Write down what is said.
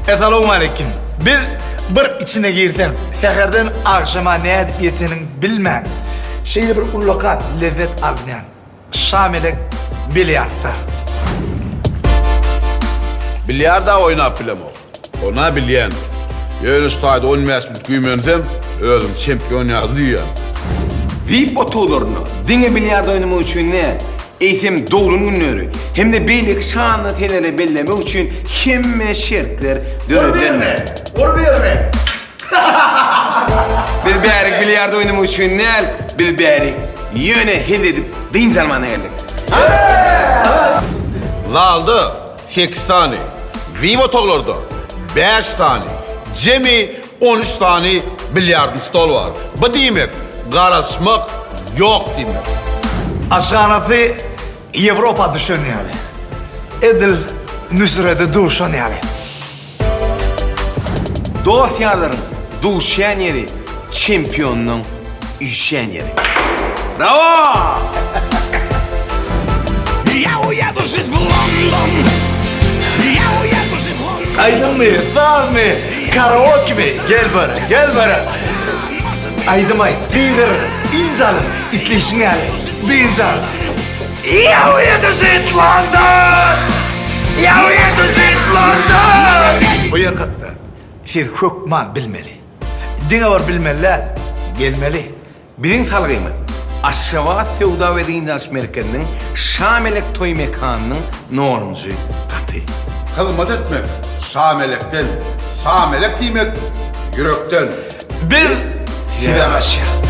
Essalawmaleýkim. Biz bir içine girseň, säherden agşama nädip ýeteniň bilmän, şeýle bir ullakan lezzet alynýan Şamelek bilýardda. Bilýard-a oýnap bilemok. Ona bilýän. Ýöne şu taýda on bäş minut güýmensem, özüm çempion ýaly duýýan. Vip otaglarynda diňe bilýard oýnamak üçin däl, eýsem doglan günleri hem-de beýleki şanly seneleri bellemek üçin hemme şertler döredilendir. Ur bir ýerine! Biz bärik bilýard oýnamak üçin däl, biz bärik ýöne hezil edip dynç almana geldik. Zalda sekiz sany, vip otaglarda bäş sany, jemi on üç sany bilýardny stol bar. Bu diýmek, garaşmak ýok diýmek. Aşhanasy Ýewropa düşen ýaly. Edil Nusrede duşan ýaly. Dost-ýarlaryň duşýan ýeri çempionynyň üýşýän ýeri. Brawo! Aýdymmy, sazmy, karaokemi, gel bana, gel bana. Aýdym aýt, gygyr, dynç al, isleýşiň ýaly, dynç al. Ýa uýedu žit London! Ýa uýedu žit London! Bu ýer hakda siz hökman bilmeli. Diňe bir bilmeli däl, gelmeli. Biziň salgymyz, Aşgabat söwda we dynç alyş merkeziniň Şamelek toý mekanynyň nolunjy gaty. Hyzmat etmek Şamelekden, Şamelek diýmek ýürekden. Biz size garaşýas.